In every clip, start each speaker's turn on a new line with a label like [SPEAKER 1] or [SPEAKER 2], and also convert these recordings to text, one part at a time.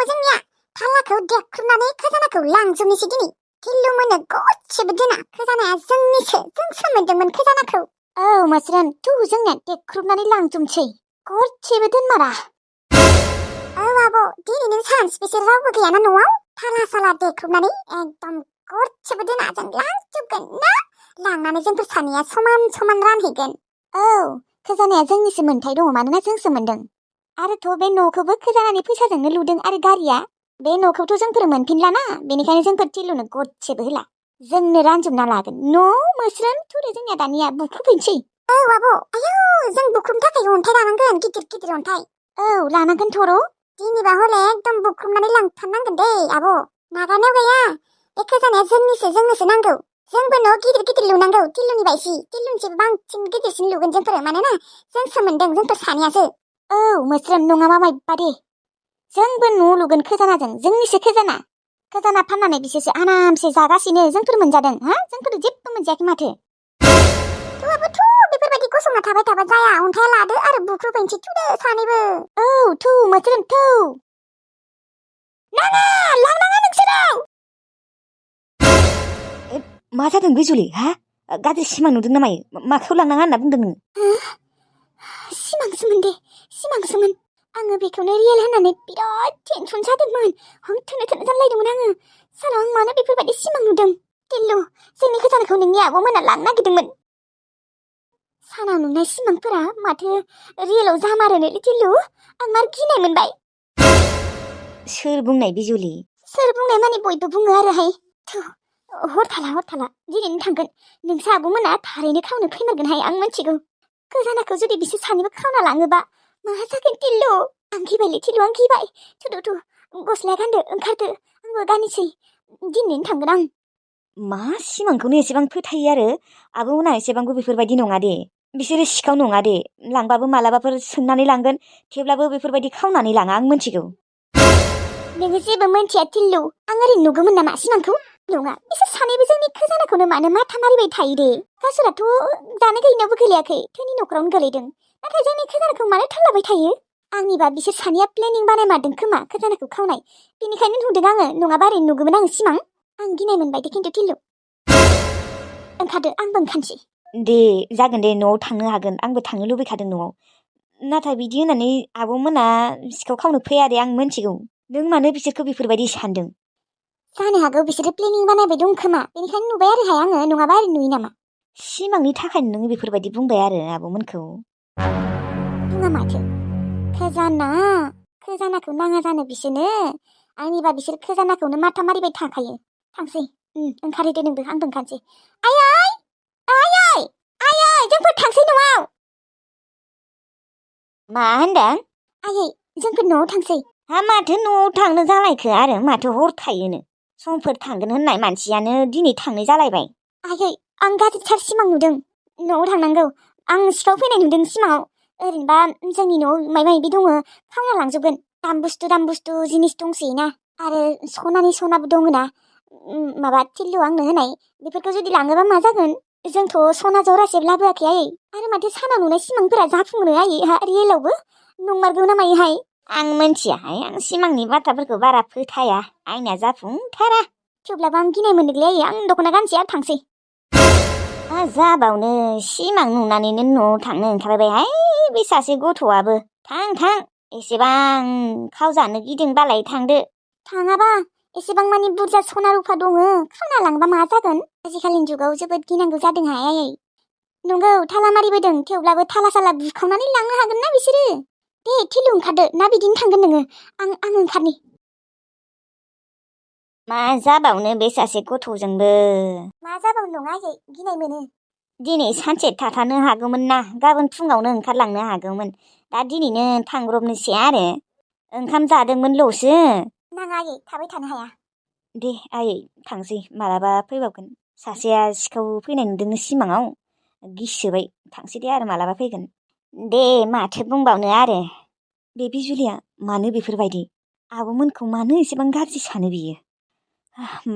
[SPEAKER 1] जोंनिया थालाखौ देख्रुबनानै खजानाखौ लांजोबनोसै दिनै। गिलु मोनो गदसेबो दोना। खजानाया जोंनिसो, जोंसो मोनदोंमोन खजानाखौ। औ मोस्रोन, जोंनिया देख्रुबनानै लांजोबनोसै। गदसेबो दोनमारा। औ आब', दिनै नों सान्स बिसोर रावबो गैयाना न'आव? थाला साला देख्रुबनानै एकदम गदसेबो दोना जों लांजोबगोन ना? लांनानै जोंफोर सानैया समान समान रानहैगोन। औ, खजानाया जोंनिसो मोन्थाय दङ, मानोना जोंसो मोनदों। आरोथ' बे न'खौबो खजानानि फैसाजोंनो लुदों आरो गारिया। बे न'खौथ' जोंफोर मोनफिनलाना, बेनिखायनो जोंफोर टिलुनो गदसेबो होला। जोंनो रानजोबना लागोन। मोस्रोन, थुदो जोंनिया दानिया बुख्रुबफैनोसै। औ आब', आयौ, जों बुख्रुबनो थाखाय अन्थाइ लानांगोन, गिदिर गिदिर अन्थाइ। औ, लानांगोन थर'। दिनैबा हले एकदम बुख्रुबनानै लांथारनांगोन दे आब'। नागारनायाव गैया। बे खजानाया जोंनोसो नांगौ। जोंबो न' गिदिर गिदिर लुनांगौ, टिलुनि बायसि। टिलुनिसो बांसिन गिदिरसिन लुगोन जोंफोर, मानोना जोंसो मोनदों, जोंफोर सानैयासो। औ मोस्रोन, नङाबा मायबा दे। जोंबो न' लुगोन खजानाजों, जोंनिसो खजाना। खजाना फाननानै बिसोरसो आरामसे जागासिनो, जोंफोर मोनजादों। जोंफोर जेबो मोनजायाखै माथो। बेफोरबायदि गसंना थाबाय थाबा जाया। अन्थाइ लादो आरो बुख्रुबफैनोसै थुदो सानैबो। औ मोस्रोन नाङा, लांनाङा नोंसोरो।
[SPEAKER 2] मा जादों बिजुलि? गाज्रि सिमां नुदों ना मायो? माखौ लांनाङा होनना बुंदों नोङो?
[SPEAKER 1] सिमांसोमोन दे, सिमांसोमोन। आङो बेखौनो रियेल होननानै बिराद टेनसन जादोंमोन। थोनो जालायदोंमोन आङो। साला आं मानो बेफोरबायदि सिमां नुदों? टिल्लु, जोंनि खजानाखौ नोंनि आब'मोना लांनो नागिरदोंमोन। सानाव नुनाय सिमांफोरा माथो रियेलाव जामारोनो टिल्लु। आं मार गिनाय मोनबाय।
[SPEAKER 2] सोर बुंनाय बिजुलि?
[SPEAKER 1] सोर बुंनाय माने बयबो बुङो आरोहाय। हर थाला दिनैनो थांगोन। नोंसो आब'मोना थारैनो खावनो फैमारगोनहाय, आं मिथिगौ। खजानाखौ जुदि बिसोर सानैबो खावना लाङोबा मा जागोन टिल्लु? आं गिबायलै टिल्लु, आं गिबाय। थु गस्लाया गानदो, ओंखारदो। आंबो गाननोसै। दिनैनो थांगोन आं।
[SPEAKER 2] मा सिमांखौनो एसेबां फोथायो आरो? आब'मोना एसेबांबो बेफोरबायदि नङा दे। बिसोरो सिखाव नङा दे। लांबाबो मालाबाफोर सोंनानै लांगोन, थेवब्लाबो बेफोरबायदि खावनानै लाङा, आं मिथिगौ।
[SPEAKER 1] नोङो जेबो मिन्थिया टिल्लु। आं ओरैनो नुगौमोन नामा सिमांखौ? नङा, बिसोर सानैबो जोंनि खजानाखौनो मानो माथा मारिबाय थायो दे? गावसोराथ' जानो गैयिनावबो गोलैयाखै, धोनि न'खरावनो गोलैदों। नाथाय जोंनि खजानाखौ मानो थालाबाय थायो? आंनिबा बिसोर सानैया प्लेनिं बानायमारदों खोमा खजानाखौ खावनाय। बेनिखायनो नुदों आङो, नङाबा ओरैनो नुगौमोन आं सिमां। आं गिनाय मोनबाय दे खिन्थु टिल्लु। ओंखारदो, आंबो ओंखारनोसै।
[SPEAKER 2] दे, जागोन दे, न'आव थांनो हागोन। आंबो थांनो लुबैखादों न'आव। नाथाय बिदि होननानै आब'मोना सिखाव खावनो फैया दे, आं मिथिगौ। नों मानो बिसोरखौ बेफोरबायदि सानदों?
[SPEAKER 1] जानो हागौ बिसोरो प्लेनिं बानायबाय दं खोमा, बेनिखायनो नुबाय आरोहाय आङो, नङाबा ओरैनो नुयो नामा?
[SPEAKER 2] सिमांनि थाखायनो नोङो बेफोरबायदि बुंबाय आरो आब'मोनखौ?
[SPEAKER 1] बुङा माथो। खजानाखौ नाङा जानो बिसोरनो? आंनिबा बिसोर खजानाखौनो माथा मारिबाय थाखायो। थांसै, ओंखारहैदो नोंबो, आंबो ओंखारनोसै। आयै, जोंफोर थांसै न'आव।
[SPEAKER 2] मा होनदों?
[SPEAKER 1] आयै, जोंफोर न'आव थांसै।
[SPEAKER 2] माथो न'आव थांनो जालायखो आरो? माथो हर थायोनो? समफोर थांगोन होननाय मानसियानो दिनै थांनाय जालायबाय।
[SPEAKER 1] आयै, आं गाज्रिथार सिमां नुदों। न'आव थांनांगौ। आं सिखाव फैनाय नुदों सिमाङाव। ओरैनोबा जोंनि न'आव माबा माबि दङ, खावना लांजोबगोन। दाम बुस्थु जिनिस दंसोयोना। आरो सनाबो दङना। माबा टिल्लु आंनो होनाय। बेफोरखौ जुदि लाङोबा मा जागोन? जोंथ' सना जरासेबो लाबोआखै आयै। आरो माथो सानाव नुनाय सिमांफोरा जाफुङोनो आयै, रियेलावबो? नंमारगौ ना मायोहाय?
[SPEAKER 2] आं मिथियाहाय, आं सिमांनि बाथ्राफोरखौ बारा फोथाया। आंनिया जाफुंथारा।
[SPEAKER 1] थेवब्लाबो आं गिनाय मोनदोंलै आयै, आं दख'ना गानसै आरो थांसै।
[SPEAKER 2] जाबावनो सिमां नुनानैनो न'आव थांनो ओंखारबायहाय बे सासे गथ'आबो। थां, एसेबां खावजानो गिदोंबालाय थांदो।
[SPEAKER 1] थाङाबा एसेबां मानि बुरजा सना रुफा दङ, खावना लांबा मा जागोन? आजिखालिनि जुगाव जोबोद गिनांगौ जादोंहाय आयै। नंगौ, थाला मारिबोदों, थेवब्लाबो थाला साला बुखावनानै लांनो हागोन ना बिसोरो? दे टिल्लु, ओंखारदो। ना बिदिनो थांगोन नोङो? आं ओंखारनि।
[SPEAKER 2] मा जाबावनो बे सासे गथ'जोंबो?
[SPEAKER 1] मा जाबावनो नङा आयै, गिनाय मोनो।
[SPEAKER 2] दिनै सानसे थाथारनो हागौमोन ना, गाबोन फुङावनो ओंखारलांनो हागौमोन। दा दिनैनो थांब्रबनोसै आरो। ओंखाम जादोंमोनल'सो।
[SPEAKER 1] नाङा आयै, थाबाय थानो हाया।
[SPEAKER 2] दे आयै, थांसै, मालाबा फैबावगोन। सासेया सिखाव फैनाय नुदोंनो सिमाङाव, गिसोबाय। थांसै दे आरो मालाबा फैगोन। दे, माथो बुंबावनो आरो। बे बिजुलिया मानो बेफोरबायदि? आब'मोनखौ मानो एसेबां गाज्रि सानो बियो?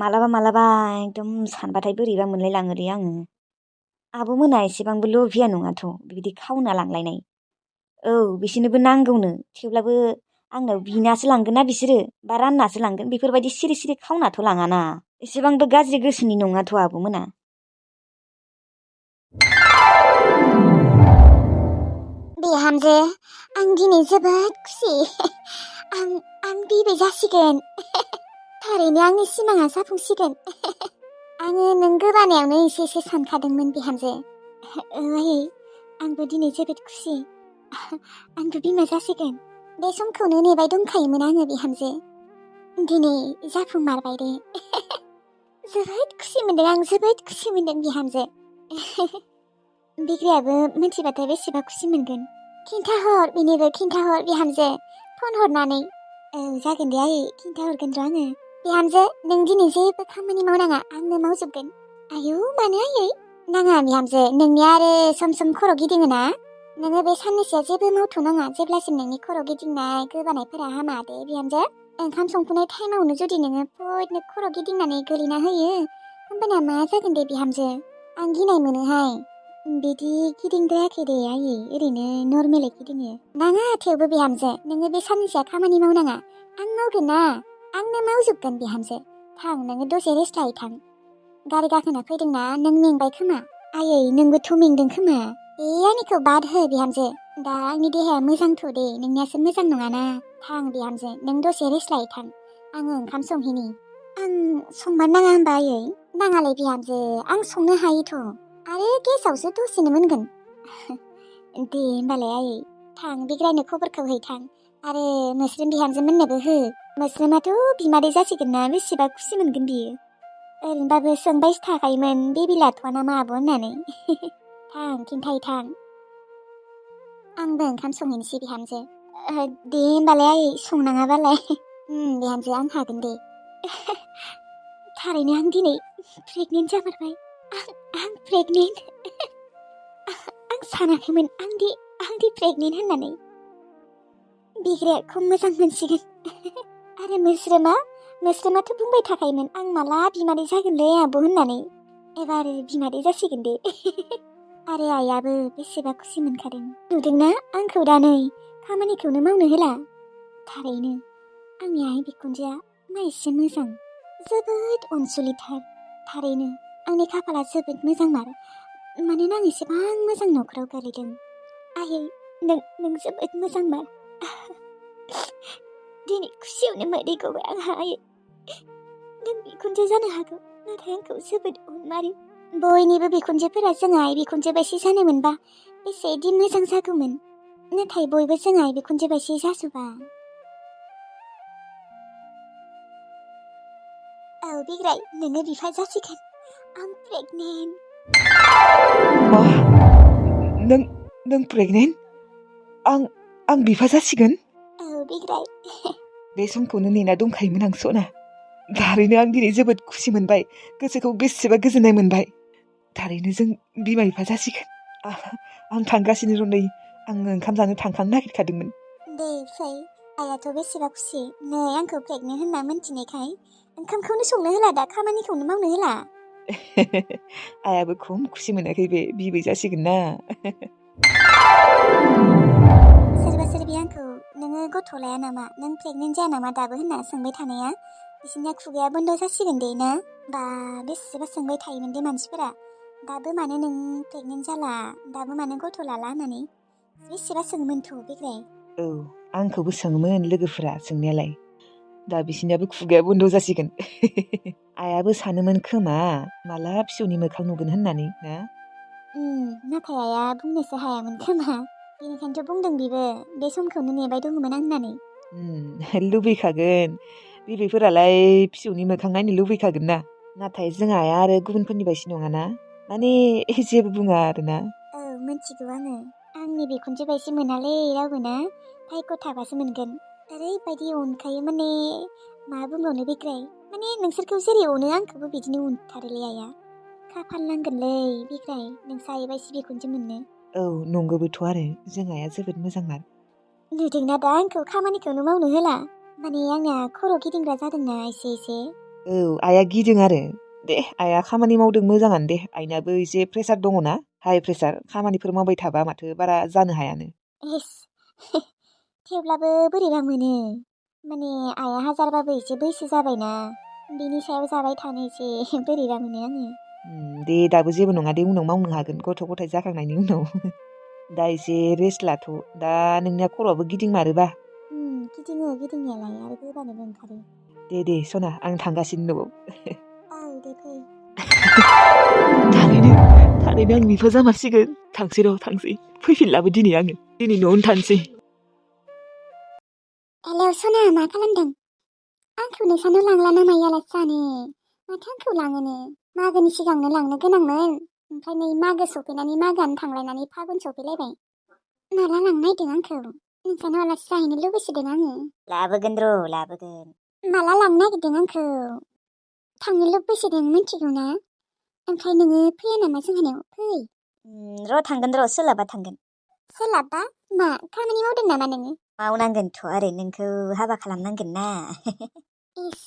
[SPEAKER 2] मालाबा एकदम सानबाथाय बोरैबा मोनलायलाङो दे आङो। आब'मोना एसेबांबो लभिया नङाथ' बिदि खावना लांलायनाय। औ, बिसोरनोबो नांगौनो, थेवब्लाबो आंनाव बिनासो लांगोन ना बिसोरो बा राननासो लांगोन बेफोरबायदि सिरि सिरि खावनाथ' लाङाना एसेबांबो गाज्रि गोसोनि नङाथ' आब'मोना।
[SPEAKER 1] बिहामजो आं दिनै जोबोद खुसि आं आं बिबै जासिगोन थारैनो आंनि सिमाङा जाफुंसिगोन आङो नों गोबानायावनो एसे सानखादोंमोन बिहामजो आयै आंबो दिनै जोबोद खुसि आंबो बिमा जासिगोन बे समखौनो नेबाय दंखायोमोन आङो बिहामजो दिनै जाफुंमारबाय दे जोबोद खुसि मोनदों आं जोबोद खुसि मोनदों बिहामजो बिग्रायाबो मिथिबाथाय बेसेबा खुसि मोनगोन खिन्थाहर बेनोबो खिन्थाहर बिहामजो फन हरनानै जागोन दे आयै खिन्थाहरगोन र' आङो बिहामजो नों दिनै जेबो खामानि मावनाङा आंनो मावजोबगोन आयौ मानो आयै नाङा बिहामजो नोंनिया आरो सम सम खर' गिदिङो ना नोङो बे साननैसोआ जेबो मावथ'नाङा जेब्लासिम नोंनि खर' गिदिंनाय गोबानायफोरा हामा दे बिहामजो ओंखाम संफुनाय टाइमावनो जुदि नोङो फयनो खर' गिदिंनानै गोलैना होयो होमबाना मा जागोन दे बिहामजो आं गिनाय मोनोहाय बिदि गिदिंद्रायाखै दे आयै ओरैनो नर्मेलै गिदिङो नाङा थेवबो बिहामजो नोङो बे साननैसोआ खामानि मावनाङा आं मावगोन ना आंनो मावजोबगोन बिहामजो थां नोङो दसे रेस्ट लायै थां गारि गाखोना फैदोंना नों मेंबाय खोमा आयै नोंबोथ' मेंदों खोमा आंनिखौ बाद हो बिहामजो दा आंनि देहाया मोजांथ' दे नोंनियासो मोजां नङाना थां बिहामजो नों दसे रेस्ट लायै थां आङो ओंखाम संहैनि आं संमान नाङा होनबा आयै नाङालै बिहामजो आं संनो हायोथ' आरो गेसावसो दसेनो मोनगोन दे होमबालाय आयै थां बिग्रायनो खबरखौ हैथां आरो मोस्रोम बिहामजो मोननोबो हो मोस्रोमाथ' बिमादै जासिगोन ना बेसेबा खुसि मोनगोन बियो ओरैनोबाबो सोंबायसो थाखायोमोन बेबि लाथ'वा नामा आब' होननानै थां खिन्थायै थां आंबो ओंखाम संहैनोसै बिहामजो दे होमबालाय आयै संनाङाबालाय बिहामजो आं हागोन दे थारैनो आं दिनै प्रेगनेन्ट जामारबाय आं प्रेगनेन्ट आं सानाखैमोन आंदि प्रेगनेन्ट होननानै बिग्राया खम मोजां मोनसिगोन आरो मोस्रोमाथ' बुंबाय थाखायोमोन आं माला बिमादै जागोनलै आब' होननानै एबार बिमादै जासिगोन दे आरो आइयाबो बेसेबा खुसि मोनखादों नुदोंना आंखौ दा नै खामानिखौनो मावनो होला थारैनो आंनि आइ बिखुनजोआ मा एसे मोजां जोबोद अनसुलिथार थारैनो आंनि खाफाला जोबोद मोजांमार मानोना आं एसेबां मोजां न'खराव गोलैदों आयै नों जोबोद मोजांमार दिनै खुसियावनो मोदै गबाय आंहा आयै नों बिखुनजो जानो हागौ नाथाय आंखौ जोबोद अनमारो बयनिबो बिखुनजोफोरा जों आइ बिखुनजो बायदि जानो मोनबा बेसेदि मोजां जागौमोन नाथाय बयबो जों आइ बिखुनजो बायदि जाजोबा औ बिग्राय नोङो बिफा जासिगोन आं प्रेगनेन्ट
[SPEAKER 3] मा नों प्रेगनेन्ट आं बिफा जासिगोन
[SPEAKER 1] औ बिग्राय
[SPEAKER 3] बे समखौनो नेना दंखायोमोन आं सना थारैनो आं दिनै जोबोद खुसि मोनबाय गोसोखौ बेसेबा गोजोननाय मोनबाय थारैनो जों बिमा बिफा जासिगोन आं थांगासिनो र' नै आङो ओंखाम जानो थांखानो नागिरखादोंमोन
[SPEAKER 1] दे फै आइयाथ' बेसेबा खुसि नै आंखौ प्रेगनेन्ट होनना मिन्थिनायखाय ओंखामखौनो संनो होला दा खामानिखौनो मावनो होला
[SPEAKER 3] आइयाबो खम खुसि मोनाखै बे बिबै जासिगोन ना
[SPEAKER 1] सोरबा सोरबि आंखौ नोङो गथ' लाया नामा नों प्रेगनेन्ट जाया नामा दाबो होनना सोंबाय थानाया बिसोरनिया खुगाया बन्द' जासिगोन दे ना बा बेसेबा सोंबाय थायोमोन दे मानसिफोरा दाबो मानो नों प्रेगनेन्ट जाला दाबो मानो गथ' लाला होननानै बेसेबा सोङोमोनथ' बिग्राय
[SPEAKER 3] औ आंखौबो सोङोमोन लोगोफोरा सोंनायालाय दा बिसोरनियाबो खुगाया बन्द' जासिगोन आइयाबो सानोमोन खोमा माला फिसौनि मोखां नुगोन होननानै ना
[SPEAKER 1] नाथाय आइया बुंनोसो हायामोन खोमा बेनिखायनोथ' बुंदों बेबो बे समखौनो नेबाय दङमोन आं होननानै
[SPEAKER 3] लुबैखागोन बिबैफोरालाय फिसौनि मोखां नायनो लुबैखागोन ना नाथाय जों आइया आरो गुबुनफोरनि बायदि नङाना माने जेबो बुङा आरोना
[SPEAKER 1] औ मिथिगौ आंनि बिखुनजो बायदि मोनालै रावबो ना भायग' थाबासो मोनगोन ओरैबायदि अनखायो माने मा बुंबावनो बिग्राय माने नोंसोरखौ जेरै अनो आंखौबो बिदिनो अनथारोलै आइया खाफाल नांगोनलै बिग्राय नोंसा आइबायदि बिखुनजो मोननो
[SPEAKER 3] औ नंगौबोथ' आरो जों आइया जोबोद मोजांमार
[SPEAKER 1] नुदोंना दा आंखौ खामानिखौनो मावनो होला माने आंना खर' गिदिंग्रा जादोंना एसे
[SPEAKER 3] औ आइया गिदों आरो दे आइया खामानि मावदों मोजाङानो दे आइनाबो एसे प्रेसार दङना हाइ प्रेसार खामानिफोर मावबाय थाबा माथो बारा जानो हायानो
[SPEAKER 1] एस थेवब्लाबो बोरैबा मोनो। माने आइया हाजारबाबो एसे बैसो जाबायना, बिनि सायाव जाबाय थानो एसे बोरैबा मोनो आङो।
[SPEAKER 3] दे दाबो जेबो नङा दे उनाव मावनो हागोन गथ' गथाय जाखांनायनि उनाव। दा एसे रेस्ट लाथ'। दा नोंनिया खर'आबो गिदिंमारोबा।
[SPEAKER 1] गिदिङो गिदिंनायालाय आरो गोबानोबो ओंखारो।
[SPEAKER 3] दे सना आं थांगासिनो न'आव।
[SPEAKER 1] औ दे फै।
[SPEAKER 3] थारैनो आं बिफा जामारसिगोन। थांसै फैफिनलाबो दिनै आङो दिनै न'आवनो थानोसै।
[SPEAKER 1] हेलौ सना, मा खालामदों? आंखौ नोंसानाव लांला ना मायो आलासि जानो? माथो आंखौ लाङोनो? मागोनि सिगांनो लांनो गोनांमोन। ओमफ्राय नै मागो सफैनानै मागोआनो थांलायनानै फागुन सफैलायबाय। माला लांनो नायदों आंखौ? नोंसानाव आलासि जाहैनो लुबैसोदों आङो।
[SPEAKER 2] लाबोगोन र' लाबोगोन।
[SPEAKER 1] माला लांनो नागिरदों आंखौ? थांनो लुबैसोदों मिथिगौ ना? ओमफ्राय नोङो फैया नामा जोंहानाव? फै।
[SPEAKER 2] र' थांगोन र' सोलाबा थांगोन।
[SPEAKER 1] सोलाबबा? मा खामानि मावदों नामा नोङो?
[SPEAKER 2] मावनांगोनथ' आरो नोंखौ हाबा खालामनांगोन ना।
[SPEAKER 1] इस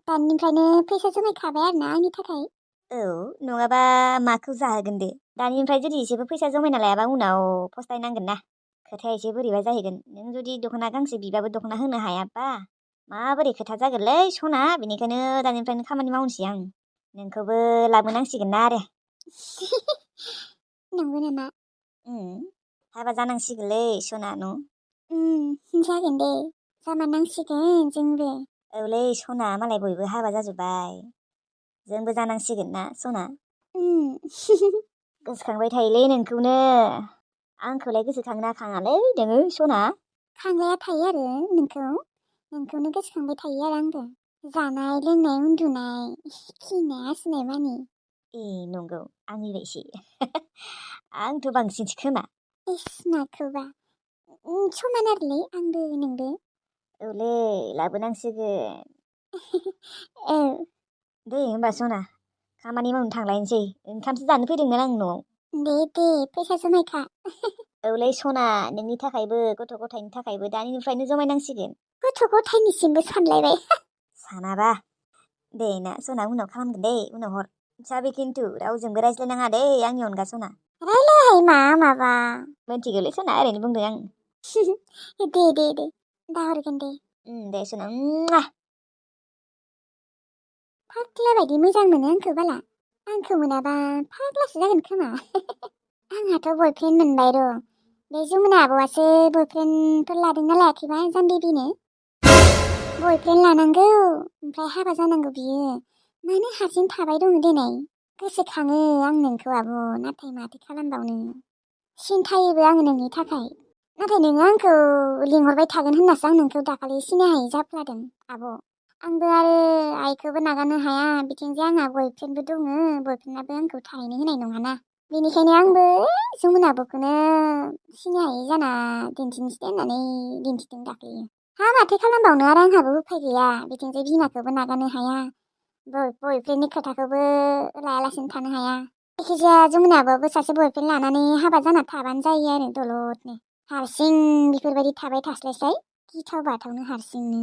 [SPEAKER 1] दानिफ्रायनो फैसा जमायखाबाय आरोना आंनि थाखाय?
[SPEAKER 2] औ, नङाबा माखौ जाहोगोन दे। दानिफ्राय जुदि एसेबो फैसा जमायना लायाबा उनाव फस्तायनांगोन ना। खोथाया एसे बोरैबा जाहैगोन। नों जुदि दख'ना गांसे बिबाबो दख'ना होनो हायाबा माबोरै खोथा जागोनलै सना। बेनिखायनो दानिफ्रायनो खामानि मावनोसै आं। नोंखौबो लाबोनांसिगोन ना आरो।
[SPEAKER 1] नंगौ नामा?
[SPEAKER 2] हाबा जानांसिगोनलै सना न'।
[SPEAKER 1] जागोन दे, जामारनांसिगोन जोंबो।
[SPEAKER 2] औलै सना, मालाय बयबो हाबा जाजोब्बाय। जोंबो जानांसिगोन ना सना। गोसोखांबाय थायोलै नोंखौनो। आंखौलाय गोसोखांना खाङालै नोङो सना?
[SPEAKER 1] खांलाया थायो आरो नोंखौनो गोसोखांबाय थायो आरो आंबो। जानाय लोंनाय उन्दुनाय खिनाय हासुनाय मानि।
[SPEAKER 2] ए नंगौ, आंनिबायसै। आंथ' बांसिनसो खोमा।
[SPEAKER 1] इस माखौबा, समान आरोलै आंबो नोंबो।
[SPEAKER 2] औलै लाबोनांसिगोन।
[SPEAKER 1] औ।
[SPEAKER 2] दे होमबा सना, खामानि मावनो थांलायनोसै। ओंखामसो जानो फैदोंमोन आं न'आव।
[SPEAKER 1] दे फैसा जमायखा।
[SPEAKER 2] औलै सना, नोंनि थाखायबो गथ' गथायनि थाखायबो दानिनिफ्रायनो जमायनांसिगोन।
[SPEAKER 1] गथ' गथायनिसिमबो सानलायबाय।
[SPEAKER 2] सानाबा दे ना सना, उनाव खालामगोन दे, उनाव हर। जाबे खिन्थु रावजोंबो रायज्लायनाङा दे आंनि अनगा सना।
[SPEAKER 1] रायलायहाय माबा।
[SPEAKER 2] मोनथिगौलै सना, ओरैनो बुंदों आं।
[SPEAKER 1] दे दा हरगोन दे।
[SPEAKER 2] दे सना।
[SPEAKER 1] फाग्ला बायदि मोजां मोनो आंखौ बाला। आंखौ मोनाबा फाग्लासो जागोन खोमा। आंहाथ' बयफ्रेन्ड मोनबाय र'। बे जमुना आब'आसो बयफ्रेन्डफोर लादोंना लायाखैबा जाम्बिबिनो? बयफ्रेन्ड लानांगौ, ओमफ्राय हाबा जानांगौ बियो। मानो हारसिं थाबाय दङ देनाय? गोसोखाङो आं नोंखौ आब', नाथाय माथो खालामबावनो। सिन्थायोबो आङो नोंनि थाखाय। नाथाय नोङो आंखौ लिंहरबाय थागोन होननासो आं नोंखौ दाखालि सिनायहायै जाफ्लादों आब'। आंबो आरो आइखौबो नागारनो हाया, बिथिंजाय आंहा बयफ्रेन्डबो दङ। बयफ्रेन्डआबो आंखौ थाहैनो होनाय नङाना। बेनिखायनो आंबो जमुना आब'खौनो सिनायहायै जाना दिन्थिनोसै होननानै दिन्थिदों दाख्लै। माथो खालामबावनो आरो आंहाबो उफाय गैया। बिथिंजाय बिमाखौबो नागारनो हाया, बयफ्रेन्डनि खोथाखौबो लायालासिनो थानो हाया। जायखिजाया जमुना आब'आबो सासे बयफ्रेन्ड लानानै हाबा जाना थाबानो जायो आरो दलदनो। हारसिं बेफोरबायदि थाबाय थास्लायस्लाय गिथाव बाथावनो हारसिंनो।